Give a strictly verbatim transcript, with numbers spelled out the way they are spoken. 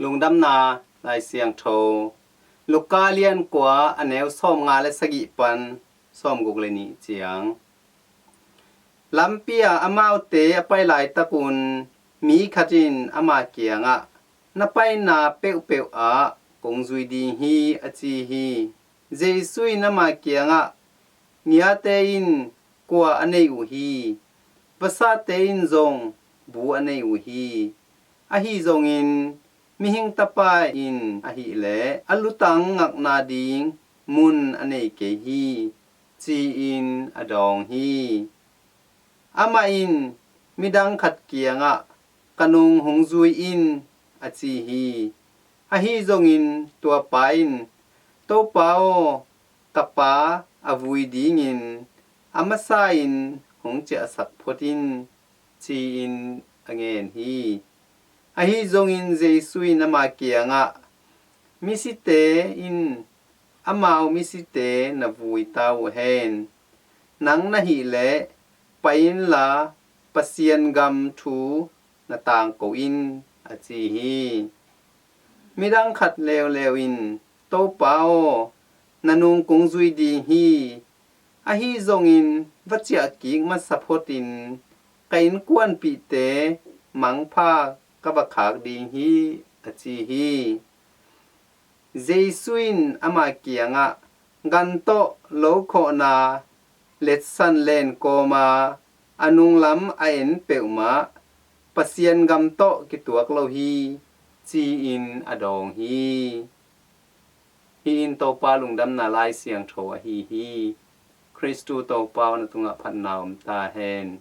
Lungdamna Lai Siangtho, Luka lian kua, a neu sawmnga le sagih pan sawmguk le nih ciang. Lampi ah amaute a pai laitakun mi khat in ama kiangah, "Na paina peuhpeuh ah kong zui ding hi," a ci hi. Jesu in ama kiangah, "Ngiate in kua a nei uh hi, vasate in zong bu a nei uh hi. Ahi zongin Mihing Tapa in ahileh a lutang ngakna ding mun a nei kei hi," ci-in a dawng hi. Amah in midang khat kiangah, "Ka nung hong zui in," a ci hi. Ahi zongin tua pa in, "Topa aw, ka pa a vui dingin a masa in hong ciahsak phot in," ci-in a ngen hi. Ahi zongin Jesu in ama kiangah, "Misite in amau misite na vui ta uh hen. Nang na hileh pai inla Pasian gam thu na tangko in," a ci hi. Midang khat leuleu in, "Topa aw, na nung kong zui ding hi. Ahi zongin va ciah kik masa photin ka innkuanpihte mangpha ka va khak ding hi," a ci hi. Jesu in ama kiangah, "Gan tawh lo khawhna letsan len kawma a nunglam a en peuhmah Pasian gam tawh kituak lo hi," ci-in a dawng hi. Hih in Topa Lungdamna Lai Siangtho ahi hi. Khristu Topa aw, na tungah phatna om ta hen.